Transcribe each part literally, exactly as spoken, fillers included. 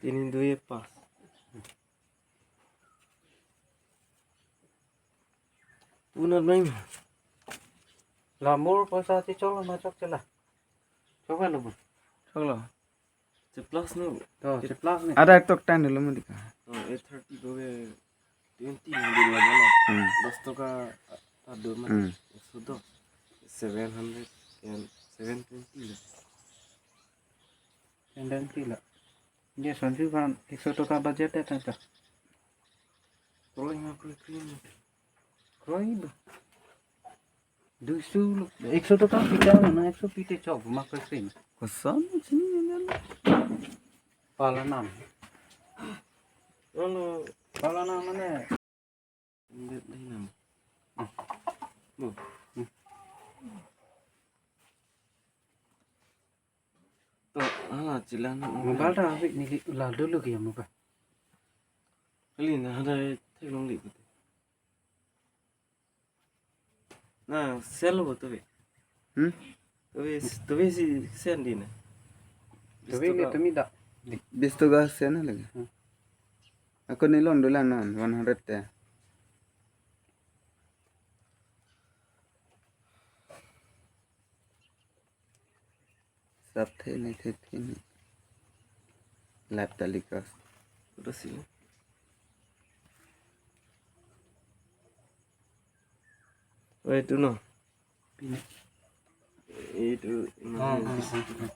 Tini dui pas. Punat main. La mur poisa ti choklo ma chokche la? Choklo bu. Choklo. Che plus no. To, che plus ni. Ada tok tan dulu mati ka. Oh, eight thirty ko ke twenty na din lagi na. Hmm. Dos toka ta do ma. Hmm. Sudo. Seven hundred and seven twenty la. Seven twenty la. Dia Sanju kan ekso toka budget ya tanta. Kroi ma kroi kroi. Kroi ba. Duiso lo, ekso toka pite na, ekso pite chok ma kre kre. Koson chini nyan. Palanam. Olo. Palanam mane. Ndet dai nam. Hmm. Bo. Hmm. To, hala chelang. Mobile ta abik neli la dulu ke mobile. Kali na hada theklong li pute. Na, sel bo tuve. Hmm? Tuve, tuve si sen di na. Tuve ni tumi da. Bis toka sen lagi. Hmm. Ako ni lon dula non, one hundred te. Sap the ni the the ni. Lap talika. Udah sih. Oh, itu no. Pini. Itu. Ah, ah, ah, ah.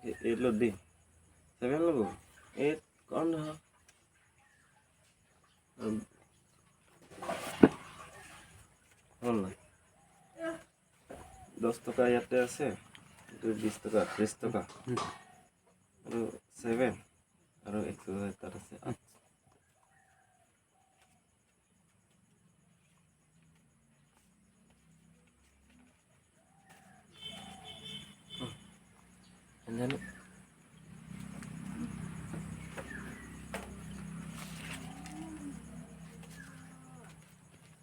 এ-, এইট লো দি। ছেভেন ল'ব। এইট কম নহয়। উম। হ'ল নাই? দহ টকা ইয়াতে আছে। এইটো বিশ টকা, ত্ৰিশ টকা। উম। আৰু ছেভেন। আৰু এক টকা তাত আছে। আঠ। And then,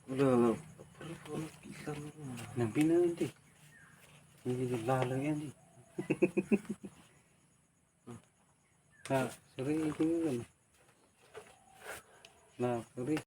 udah, udah. Nang pina nanti. Ini lalo yan di. Nah, sorry itu kan. Nah, sorry.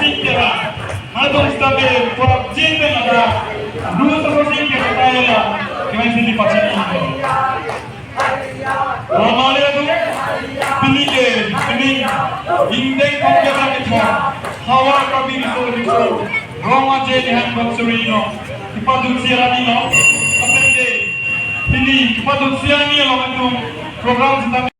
Sing kera, adong stambe, pura jin ben ada, dua sosok sing kera kaya la, kemai sini pacini. Romale tu, pini ke, pini, indeng pun kera kita, hawa kami riso riso, rong aje di han bang suri no, kepadu siarani no, kapende, pini, kepadu siarani lo itu, program sedang